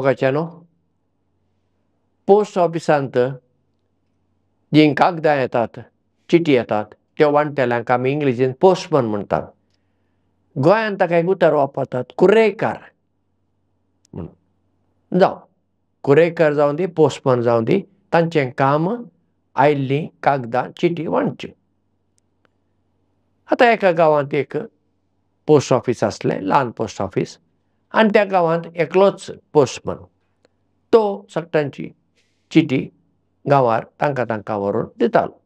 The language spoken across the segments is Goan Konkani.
मोगाच्यानो, पोस्ट ऑफिसांत जीं कागदां येतात, चिटी येतात, त्यो वांट्याल्यांक आमी इंग्लिशीन पोस्टमन म्हणटात. गोंयांत ताका एक उतर वापरतात, कुरेकार म्हणून. जावं कुरेकार जावं दी, पोस्टमन जावं दी, तांचें काम आयिल्लीं कागदां चिटी वांटच्यो. आतां एका गांवांत एक पोस्ट ऑफीस आसलें, ल्हान पोस्ट ऑफीस, आनी त्या गांवांत एकलोच पोस्टमन. तो सगळ्यांची चिटी गांवार तांकां तांकां व्हरून दितालो.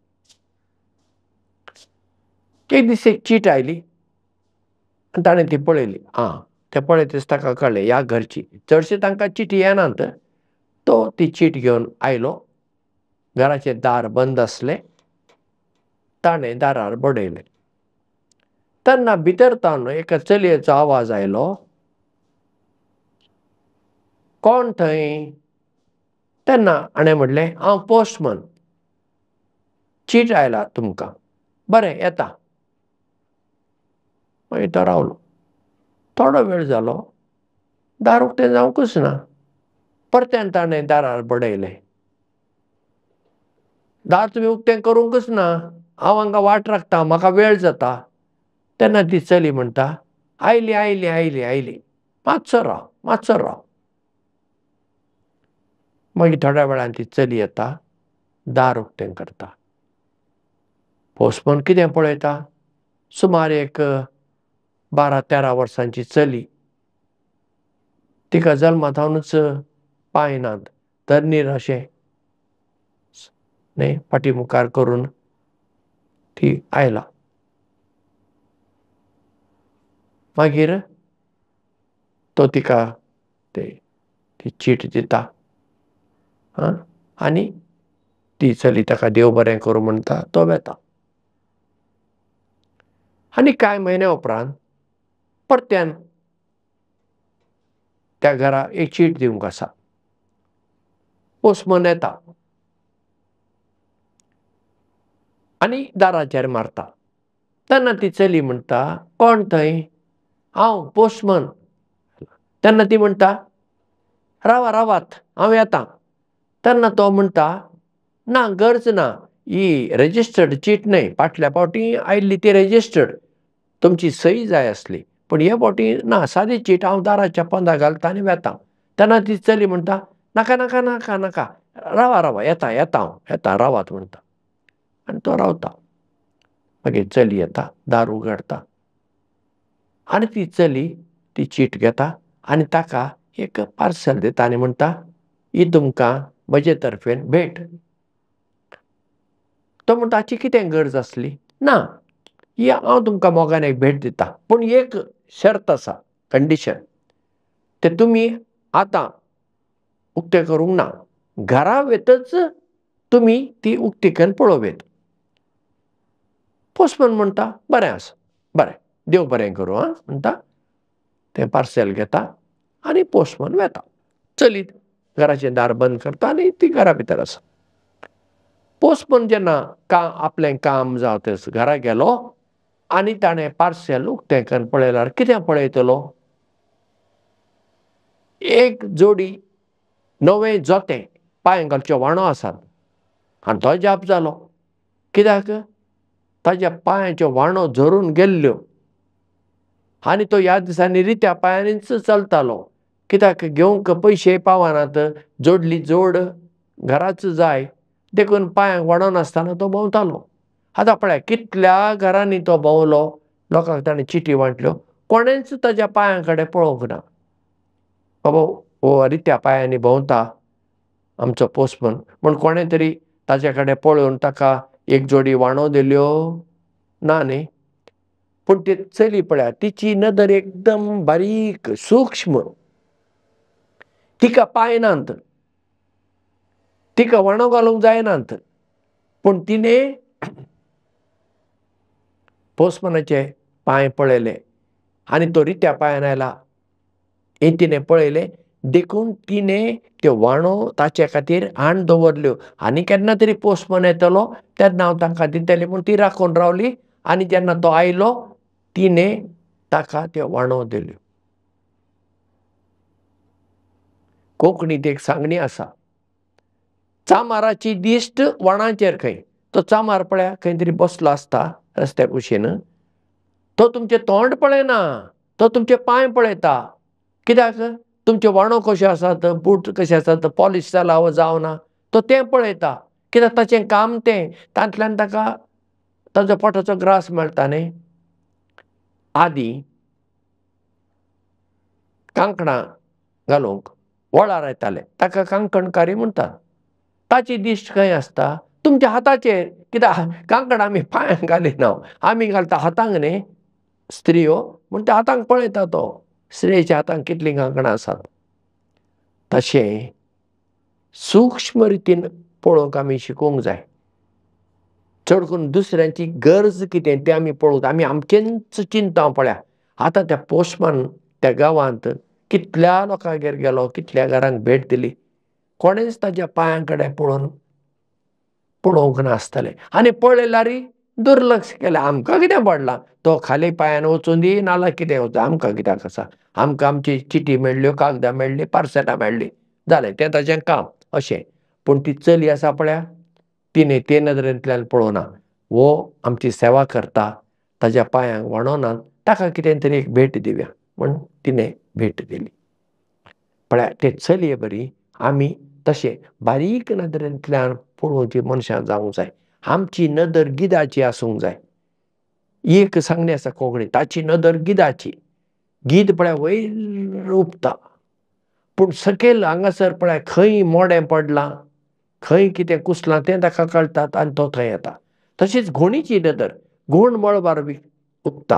एक दीस एक चीट आयली आनी ताणें ती पळयली. आं, तें पळयतच ताका कळ्ळें ह्या घरची. चडशे तांकां चिटी येनात. तो ती चीट घेवन आयलो. घराचें दार बंद आसलें. ताणें दारार बडयलें. तेन्ना भितर तावन एका चलयेचो आवाज आयलो, कोण थंय? तेन्ना हाणें म्हणलें, हांव पोस्टमन, चीट आयला तुमकां. बरें, येता. मागीर तो रावलो. थोडो वेळ जालो, दार उक्तें जावंकूच ना. परत्यान ताणें दारार बडयलें. दार तुमी उक्तें करूंकच ना, हांव हांगा वाट राखता, म्हाका वेळ जाता. तेन्ना ती चली म्हणटा, आयली आयली आयली आयली, मातसो राव मातसो राव. मागीर थोड्या वेळान ती चली येता, दार उक्तें करता. पोस्टमन कितें पळयता, सुमार एक 12-13 वर्सांची चली. तिका जल्मा थावनूच पांय नात, तरनीर अशें न्हय फाटी मुखार करून ती आयला. मागीर तो तिका ती चीट दिता आनी ती चली ताका देव बरें करूं म्हणटा, तो वेता. आनी कांय म्हयन्या उपरांत परत्यान त्या घरा एक चीट दिवंक आसा. पोस्टमन येता आनी दाराचेर मारता. तेन्ना ती चली म्हणटा, कोण थंय? हांव पोस्टमन. तेन्ना ती म्हणटा, रावा रावात, हांव येता. तेन्ना तो म्हणटा, ना गरज ना, ही रजिस्टर्ड चीट न्हय, फाटल्या फावटी आयिल्ली ती रजिस्टर्ड, तुमची सही जाय आसली, पूण हे फावटी ना, सादी चीट, हांव दाराच्या पोंदा घालता आनी वेता. तेन्ना ती चली म्हणटा, नाका नाका नाका नाका, रावा रावा, येता येता, हांव येता, रावात म्हणटा. आनी तो रावता. मागीर चली येता, दार उगडटा आनी ती चली ती चीट घेता आनी ताका एक पार्सल दिता आनी म्हणटा, ही तुमकां म्हजे तर्फेन भेट. तो म्हणटा, हाची कितें गरज आसली? ना, ही हांव तुमकां मोगान एक भेट दिता, पूण एक शर्त आसा, कंडिशन, तें तुमी आतां उक्तें करूंक ना, घरा वेतच तुमी ती उक्ती करून पळोवयेत. पोस्टमन म्हणटा, बरें आसा, बरें, देव बरें करूं आं म्हणटा. तें पार्सल घेता आनी पोस्टमन वेता. चली घराचें दार बंद करता आनी ती घरा भितर आसा. पोस्टमन जेन्ना आपलें काम जावं घरा गेलो आनी ताणें पार्सल उक्तें करून पळयल्यार कितें पळयतलो? एक जोडी नवें जोतें, पांय घालच्यो व्हाणो आसात. आनी तो जाप जालो, कित्याक ताज्या पांयाच्यो व्हाणो झरून गेल्ल्यो आनी तो ह्या दिसांनी रित्या पांयांनीच चलतालो. कित्याक घेवंक पयशे पावनात, जोडली जोड घराच जाय, देखून पांयांक व्हाणो नासतना तो भोंवतालो. आतां पळय कितल्या घरांनी तो भोंवलो, लोकांक ताणें चिटी वांटल्यो, कोणेंच ताज्या पांयां कडेन पळोवंक ना. बाबा हो रित्या पांयांनी भोंवता आमचो पोस्टमन म्हूण कोणें तरी ताज्या कडेन पळोवन ताका एक जोडी व्हाणो दिल्यो ना न्ही. पूण ती चली पळयात, तिची नदर एकदम बारीक सूक्ष्म, तिका पांय नात, तिका व्हाणो घालूंक जायनात, पूण तिणें पोस्टमनाचे पांय पळयले आनी तो रित्या पांयान आयला हें तिणें पळयलें, देखून तिणें त्यो व्हाणो ताचे खातीर हाण दवरल्यो आनी केन्ना तरी पोस्टमन येतलो तेन्ना हांव तांकां दितलें म्हूण ती राखून रावली. आनी जेन्ना तो आयलो तिणें ताका त्यो व्हाणो दिल्यो. कोंकणींत एक सांगणी आसा, चामाराची दिश्ट वणाचेर खंय. तो चामार पळया खंय तरी बसलो आसता रस्त्या कुशीन, तो तुमचें तोंड पळयना, तो तुमचे पांय पळयता. कित्याक? तुमचे वाणो कशे आसात, बूट कशे आसात, पॉलिश जाला वा जावना, तो तें पळयता. कित्याक ताचें काम तें, तातूंतल्यान ताका ताजो पोटाचो ग्रास मेळटा न्ही. आदी कांकणां घालूंक वळार येताले, ताका कांकणकारी म्हणटात. ताची दिश्ट खंय आसता? तुमच्या हाताचेर. कित्याक कांकणां आमी पांयांक घालिना, आमी घालता हातांक न्ही स्त्रियो, म्हूण त्या हातांक पळयता तो, स्त्रियेच्या हातांक कितलीं कांकणां आसात. तशें सूक्ष्म रितीन पळोवंक आमी शिकूंक जाय. चड करून दुसऱ्यांची गरज कितें तें आमी पळोवंक जाय. आमी आमचेंच चिंता पळया. आतां त्या पोस्टमॅन त्या गांवांत कितल्या लोकांगेर गेलो, कितल्या घरांक भेट दिली, कोणेंच ताज्या पांयां कडेन पळोवन पळोवंक नासतलें. आनी पळयल्यार दुर्लक्ष केलें, आमकां कितें पडलां, तो खाली पांयान वचून दी नाल्यार कितें वचूं, आमकां कित्याक आसा, आमकां आमची चिटी मेळ्ळ्यो, कागदां मेळ्ळीं, पार्सलां मेळ्ळीं, जालें तें ताजें काम अशें. पूण ती चली आसा पळया, तिणें ते नदरेंतल्यान पळोवना, हो आमची सेवा करता, ताज्या पांयांक वाणोना, ताका कितें तरी एक भेट दिवया म्हूण तिणें भेट दिली. पळया ते चलये बरी आमी तशें बारीक नदरेंतल्यान पळोवची मनशां जावंक जाय. आमची नदर गिदाची आसूंक जाय. एक सांगणी आसा कोंकणी, ताची नदर गिदाची. गीद पळया वयर उबता, पूण सकयल हांगासर पळय खंय मोडें पडलां, खंय कितें कुसलां तें ताका कळटात आनी तो थंय येता. तशीच घोणीची नदर, घोण मळबार उबता,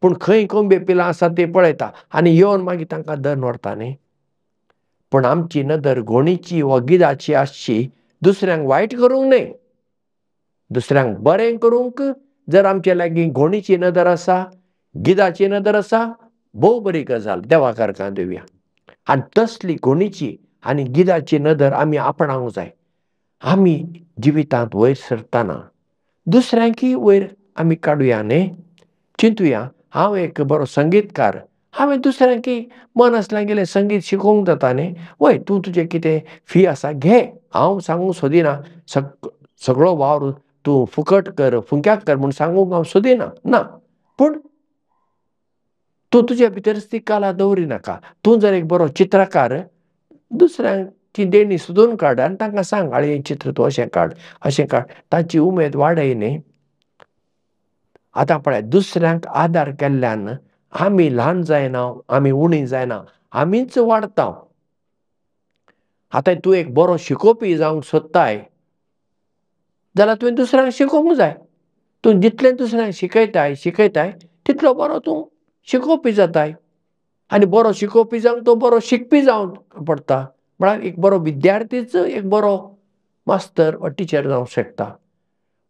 पूण खंय कोंबे पिलां आसा ती पळयता आनी येवन मागीर तांकां धरून व्हरता न्ही. पूण आमची नदर घोणीची वा गिदाची आसची, दुसऱ्यांक वायट करूंक न्हय, दुसऱ्यांक बरें करूंक. जर आमचे लागीं घोणीची नदर आसा, गिदाची नदर आसा, भोव बरी गजाल, देवा कारकां दिवया. आनी तसली घोणीची आनी गिदाची नदर आमी आपणावंक जाय. आमी जिवितांत वयर सरतना दुसऱ्यांकय वयर आमी काडुया न्ही. चिंतुया, हांव एक बरो संगीतकार, हांवें दुसऱ्यांकय मन आसल्यार गेलें संगीत शिकोवंक जाता न्ही. वय तूं तुजें कितें फी आसा घे, हांव सांगूंक सोदिना, सगळो वावर तूं फुकट कर, फुंक्याक कर म्हूण सांगूंक हांव सोदिना ना, पूण तूं तुजे भितरच ती कला दवरिनाका. तूं जर एक बरो चित्रकार, दुसऱ्यांची देणी सोदून काड आनी तांकां सांग, आळे हें चित्र तूं अशें काड, अशें काड, तांची उमेद वाडय न्ही. आतां पळय, दुसऱ्यांक आदार केल्ल्यान आमी ल्हान जायना, आमी उणी जायना, आमीच वाडटा. आतां तूं एक बरो शिकोवपी जावंक सोदताय जाल्यार तुवें दुसऱ्यांक शिकोवंक जाय. तूं जितलें दुसऱ्यांक शिकयताय शिकयताय तितलो बरो तूं शिकोवपी जाताय, आनी बरो शिकोवपी जावंक तो बरो शिकपी जावंक पडटा. म्हळ्यार एक बरो विद्यार्थीच एक बरो मास्तर वा टिचर जावंक शकता.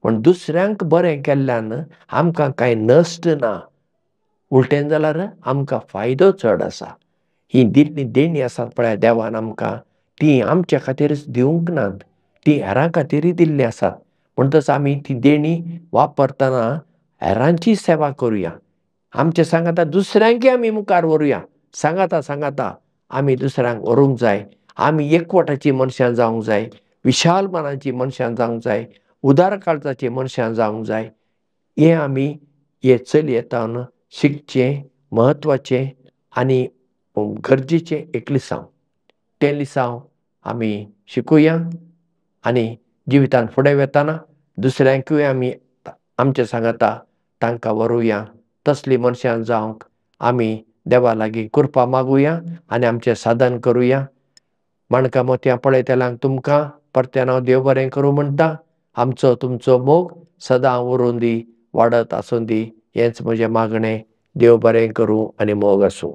पूण दुसऱ्यांक बरें केल्ल्यान आमकां कांय नश्ट ना, उलटें जाल्यार आमकां फायदो चड आसा. ही दिल्ली देणी आसात पळय देवान आमकां, ती आमच्या खातीरच दिवंक नात, ती हेरां खातीरय दिल्ली आसात. म्हणटच आमी ती देणी वापरतना हेरांची सेवा करुया, आमचे सांगाता दुसऱ्यांकय आमी मुखार व्हरुया. सांगाता सांगाता आमी दुसऱ्यांक व्हरूंक जाय. आमी एकवटाची मनशां जावंक जाय, विशाल मनाची मनशां जावंक जाय, उदार काळजाची मनशां जावंक जाय. हें आमी हे चलयेतान शिकचें म्हत्वाचें आनी गरजेचें एक लिसांव. तें लिसांव आमी शिकुया आनी जिवितांत फुडें वतना दुसऱ्यांकूय आमी आमचे सांगाता तांकां व्हरुया. तसली मनशां जावंक आमी देवा लागीं कृपा मागुया आनी आमचें साधन करुया. माणकां मोतयां पळयतल्यांक तुमकां परत्यान हांव देव बरें करूं म्हणटा. आमचो तुमचो मोग सदां उरूं दी, वाडत आसूं दी, हेंच म्हजें मागणें. देव बरें करूं आनी मोग आसूं.